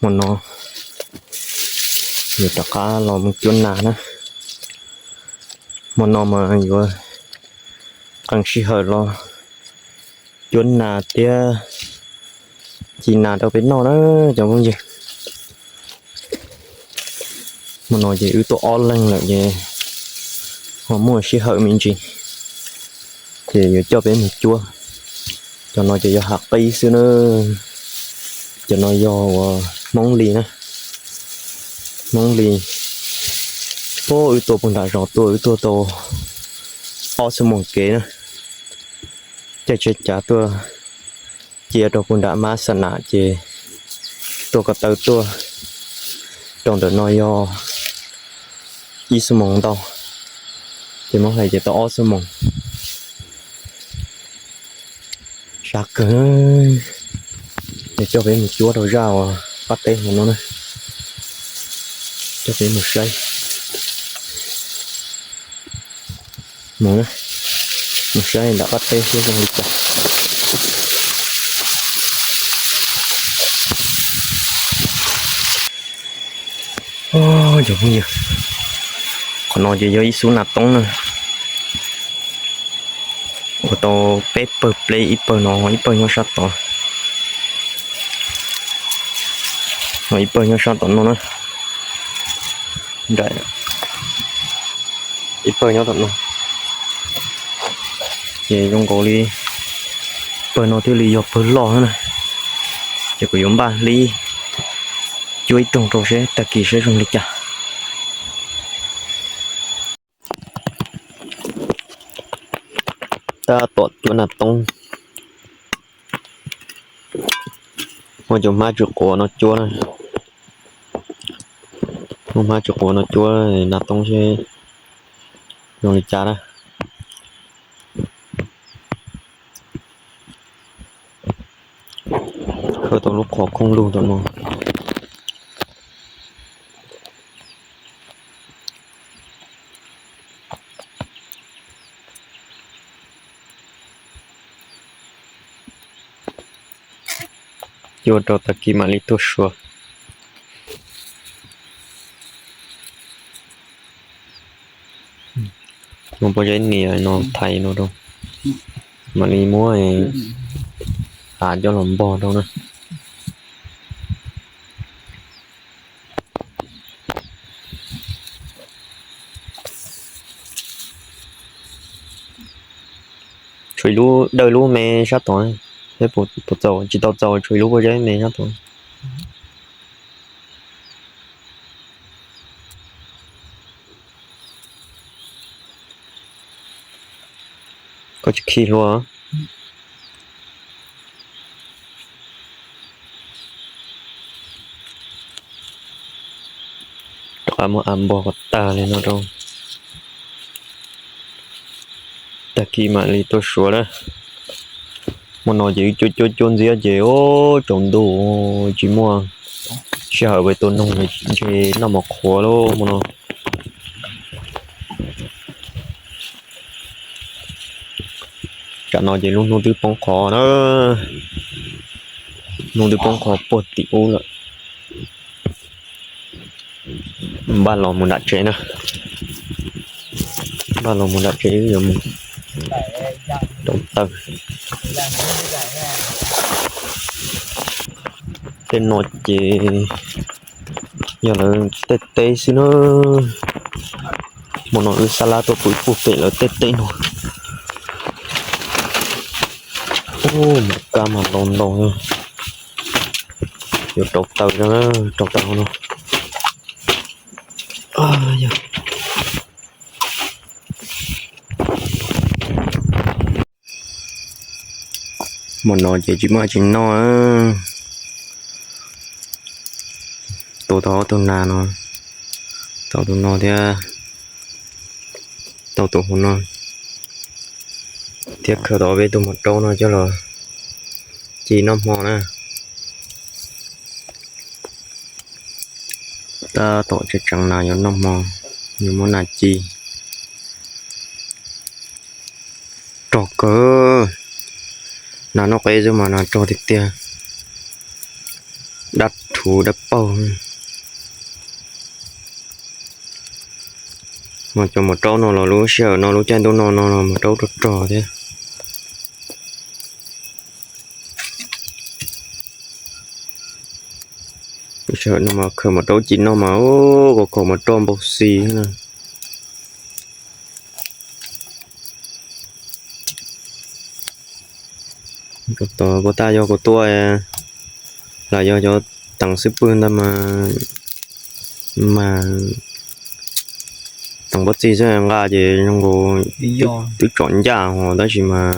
Hmo no yuav rov qab los mus cuab nas na. Hmo no mas yuav qee sij hawm los cuab nas thiab ci nas rau peb noj na cov phooj ywg. Hmo no ces wb tuaj ob leeg lawm ces ho muaj sij hawm me ntsis ces yuav coj peb mus cuab. Cov no ces yog hav qib xwb na. Cov no yog uas Hmoob Lis na. Hmoob Lis. Wb tuaj puag nram zos tuaj, wb tuaj tau ob xuab moos kev na. Caij tsheb cav tuaj cia rau puag nram Mab Xa Nam ces tuaj ko taw tuaj rau ntawm no yog ib xuab moos ntau, ces muab hais ces tau ob xuab moos. Sab kawg. Ces coj peb mus cuab rau zaj uas qab teb hauv no na. Coj peb mus saib. Mus, mus saib nram qab teb seb zoo li cas. Cov phooj ywg, qhov no ces yog ib xub nas toob na. Ua tau peb pawg pleb, ib pawg no, ib pawg nyob sab tod, ib pawg nyob sab tom no na. Ib pawg nyob tom no. Ces zoo nkaus li pawg no thiaj li yog pawg loj na. Ces kuv yuav npaj hlib cuab ib rooj rau seb tag kis seb zoo li cas. Tab tom cuab nas toob. Muab cov hmab tsw quav no cuab na. Muab hmab tsw quav no cuab nas toob seb zoo li cas na. Khawb tau lub qhov khooj lug tom no. Cuab rau tag kis mam li tuaj suav. Muab pob zeb nias no thaiv no rau, mam li muab av coj los npog rau na. Tshuav ib lub dawj lub me sab tod, peb puas txaus, tsis tau txaus, tshuav ib lub pob zeb me sab tod. Koj tsis khi hlua. Rov qab muab av npog kom tag li no rau, tag kis mam li tuaj suav na. Hmo no ces wb cuab cuab cuab ntxiab ces tsaus ntuj tsis muaj sij hawm pem tua noog, ntshe noj mov qhuav lawm hmo no. Tsam no ces lub hnub twb poob qho na, hnub twb poob qho puag tim ub lawm. Npaj los mus nram tsev na, npaj los mus nram tsev yuav mus rau taws. Tej no ces yog lawv tej teb xwb na. Hmo no wb xab lab tuaj pw puag pem lawv tej teb no. Ub, maum kab mas ntau ntau, yuav rau taws, rau taws no. Hmo no ces tsis muaj tsis noj. Tua tau ob tug nas no, tau tus no thiab, tau tus hauv no, thiab khaws tau peb tug mos raub no coj los ci noj hmo na. Tab tom tseem tseev nas yuav noj hmo, yuav muab nas ci. Rog kawg, nas noj qeb xwb mas nas rog tiag tiag. Dab rhu. puv dab paug. Mas cov maum raub no los lub sij hawm no lub caij ntuj no no los maum raub rog rog thiab. Lub sij hawm no mas khaws maum raub ci noj mas ua khaum mas roj npau xi na. Tom kuv tab yog kuv tuaj los yog cov teev xwb pwg ntag mas, mas teev pob txi xwb nqa ces zoo nkaus twb tsom ncaj hos tab sis mas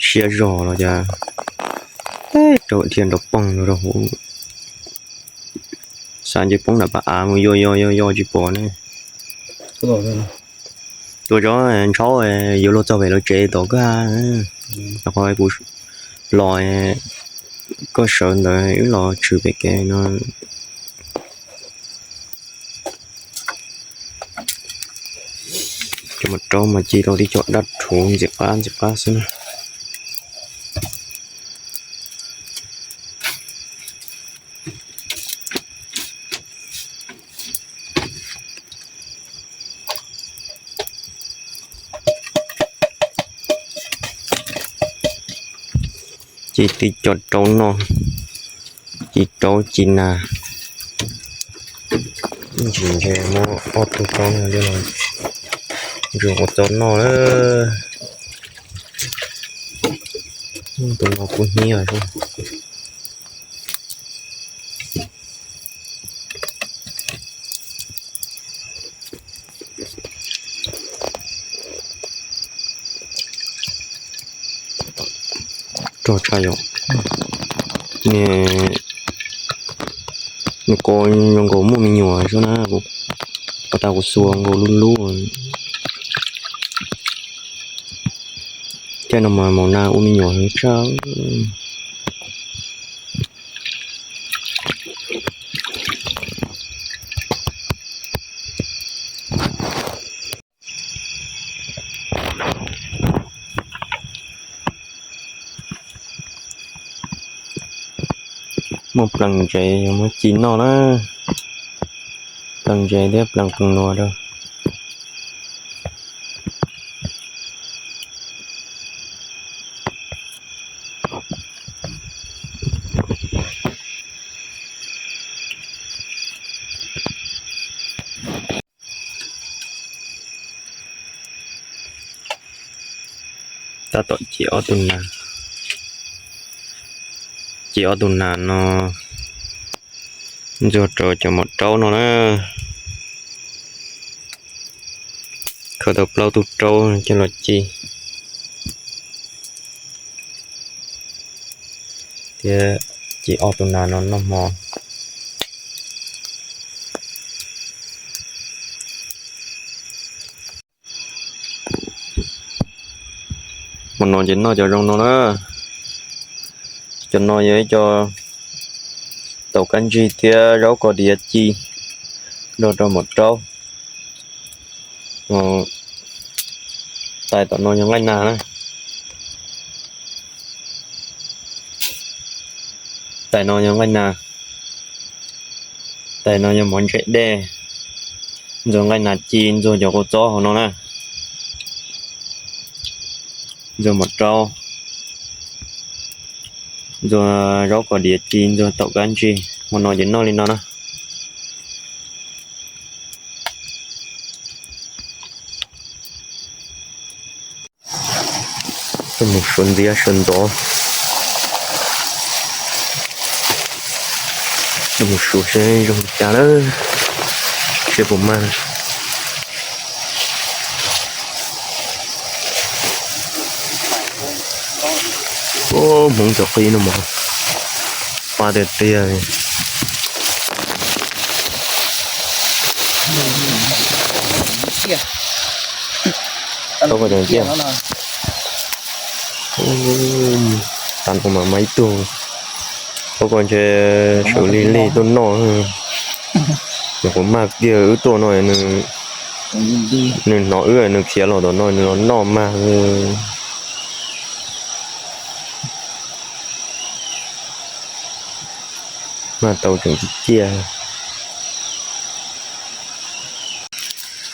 siab zog los cas rau dhia nrov poog rau hauv. Xav nce poob nram pab av mus yos yos yos yos tsis pom ne. Tua tso ntshauv yuav luag txog pem lawv tsev tom koj, rau qhov kuv los koj sawv ntawd wb los tshwm pem kev no. Cov maum raub mas ci rau tib co dab rhuv ntxim qab ntxim qab xwb na. Ci tib co raub noj, ci raub ci nas. Ntsis ntshe muab ob tug raub no coj los ntsuas ua txob noj lawm. Tus no kub hnyiab xwb. Rog tshaj yom. Nws ko zoo nkaus muaj me nyuam xwb na, kuv tas kuv xuas nkaus lub lub. Caij no mas maum nas ua me nyuam heev tshaj. Muaj plees ntsev muab ci noj na, plees ntsev thiab plees qees nua rau. Tab tom ci ob tug nas, ci ob tug nas no ntxuag rau cov maum raub no na. Khaws tau plaub tug raub coj los ci thiab ci ob tug nas no noj hmo. Hmo no ces noj cov zoo no na. Cov no yog ib co taum kab ntsig thiab zaub kos diav ci nrog rau maum raub. Tais tom no yog nqaij nas na. Tais no yog nqaij nas. Tais no yog mov ntses dej. Ntxuag nqaij nas ci, ntxuag cov kua txob hauv no na. Ntxuag maum raub, ntxuag zaub kos diav ci, ntxuag taum kab ntsig. Hmo no ces noj li no na. Mus suav ntxiv suav ntxov, mus suav seb zoo li cas lawm, seb puas mag. Hmoov cov qib no mas pab tiag tiag li. Tau ko cov ciaj. Tag no mas mas ib tug, tau ko ntshe sawv lig lig tuaj noj. Nyuam qhuav mag kiag wb tuaj no, nws hnov wb nws khiav los tom no nws los noj mag. Mas tau tseem ciaj ciaj.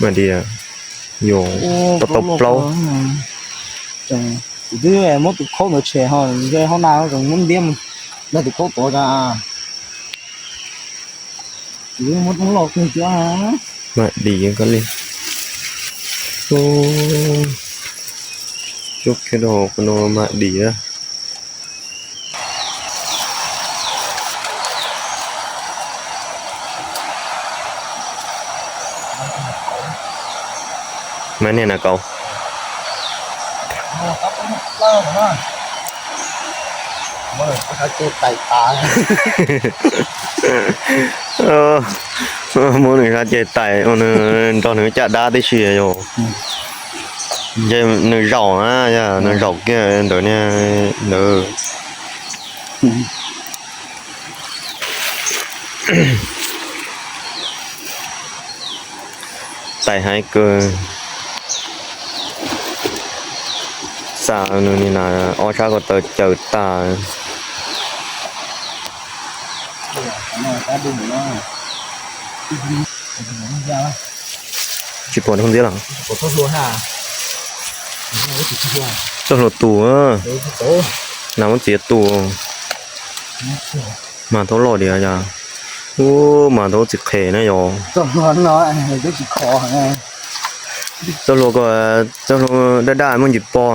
Mas dias, yuav tau tau plaub. Kuv twb muab tus khaub ntawd tshem ho, nce hauv na, muab ntiab mus, nrog tus khaub tuav ka. Kuv muab thoob loj kawg thiab. Mas dim koj li. Tsuab kiag rau hauv qhov no mas dim na. Mas niag na kauv. Muab nws sab ceg tais, muab nws sab ceg tais, nrog nws caj dab tib si yom. Ntshe nws zaum na, yog nws zaum kiag ntawm niag ntawd. Tais haiv kawg. Xa nws ni na, ob sab ko taw caws tas. Tsis pom tug ntxiab los? Txoj hlua tus, nas muab txiav tus. Mas thaub loj diam yog. Ub, mas thaub txiv qhem na yog. Txoj hlua ko, txoj hlua daj daj muaj ntsis pog.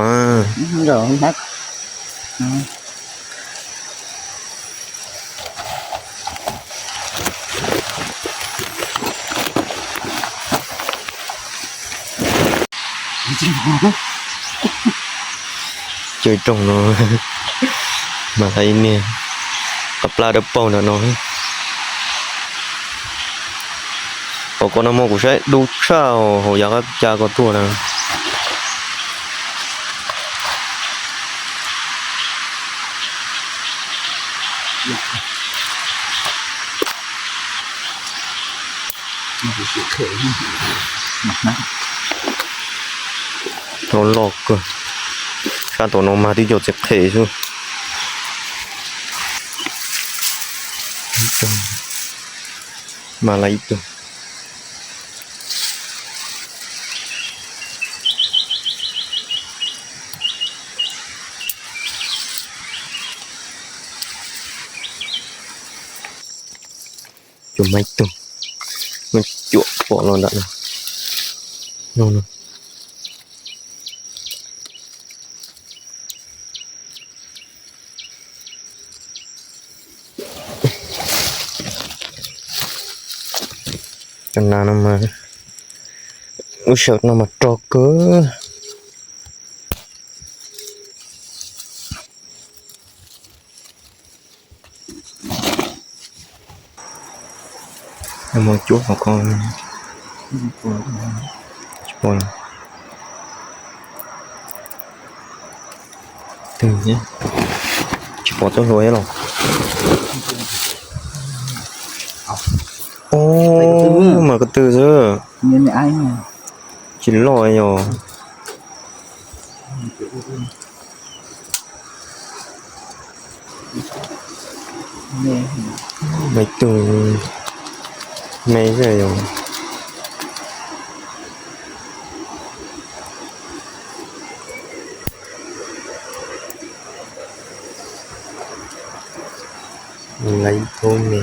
Cov rooj no mas tau ib niag qab plab dawb paug ntawm no. Hauv ko no mas kuv saib dub tshaj hauv yav qab ca ko tuaj na. Thaub loj kawg. Sab tom no mas twb cov txiv qhem xwb. Mas lawm ib tug. Cov maib tug, muab cuam pom los nram no. Cov nas no mas, lub sij hawm no mas rog kawg. Muab cuab hauv ko. Tsis pom, tsis pom txoj hlua thiab los? Ub, mas ko tw xwb. Tsis loj yog. Maib tug me xwb yog. Lawv ib tug me.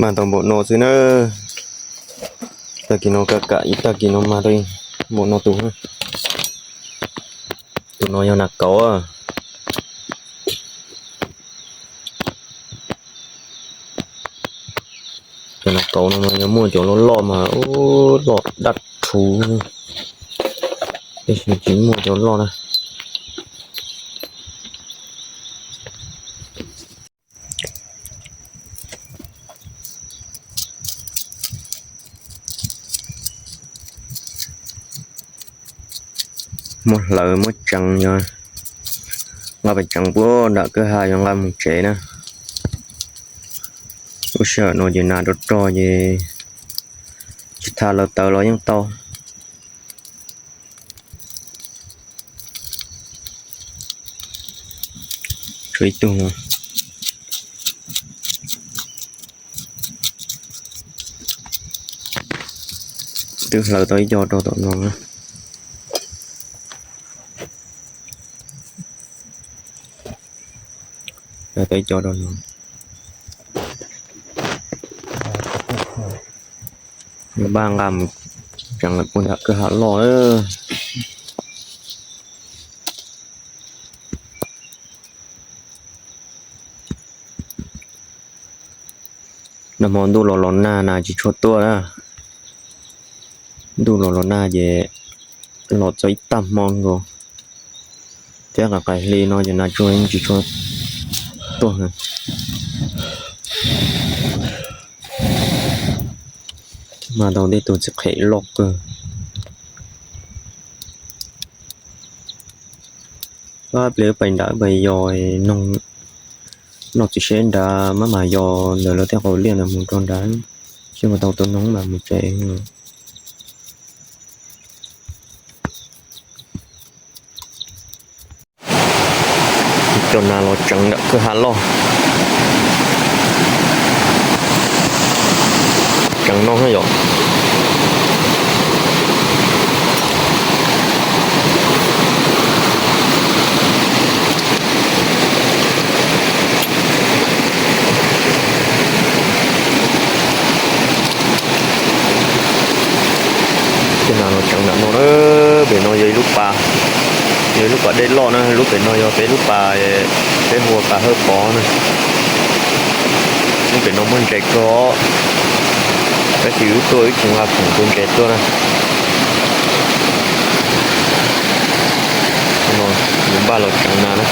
Mas tau npaum no xwb na. Tag kis no kam kam ib tag kis no mas tau npaum no tus. Tus no yog nas kauv. Cov nas kauv no mas yog muaj cov loj loj mas ub, loj daj rhuv, tab sis tsis muaj cov loj na. Muab hlawv muab tseev, yog nqa pes tseev puag nram kwj ha yog nqa mus tsev na. Lub sij hawm no ces nas rog rog ces tsis tas lawv tawv los yeej tau. Tus ib tug no. Twb hlawv tau ib co rau tom no na. Hlawv tau ib co rau no. Npaj nqa mus tseev lawm puag nram kwj ha loj. Nag hmo ntuj los los nag, nas tsis tshua tuaj na. Ntuj los los nag ces los txog ib tag hmo nkaus, thiab qaim qaim hli no ces nas tsuag yeej tsis tshua tuaj. Mas tau tej tug txiv qhem loj kawg. Pab pliag pais nrad pais yos, noj txiv seb nrad mab mas yos ntawm lawv tej qau liaj ntawd mus rau nrad, seb puas tau tua noog mas mus tsev. Cov nas los tseev nram kwj ha loj. Tseev no yom. Cov nas los tseev nram no na, pem no yog ib lub pas, yog ib lub pas dej loj na, lub pem no yog peb lub pas, peb hu ua pas Hawj Pov na. Lub pem no muaj ntses kawg os. Tab sis wb tuaj wb tsis nqa khoom tua ntses tuaj na. No, yus npaj los tseev nas na.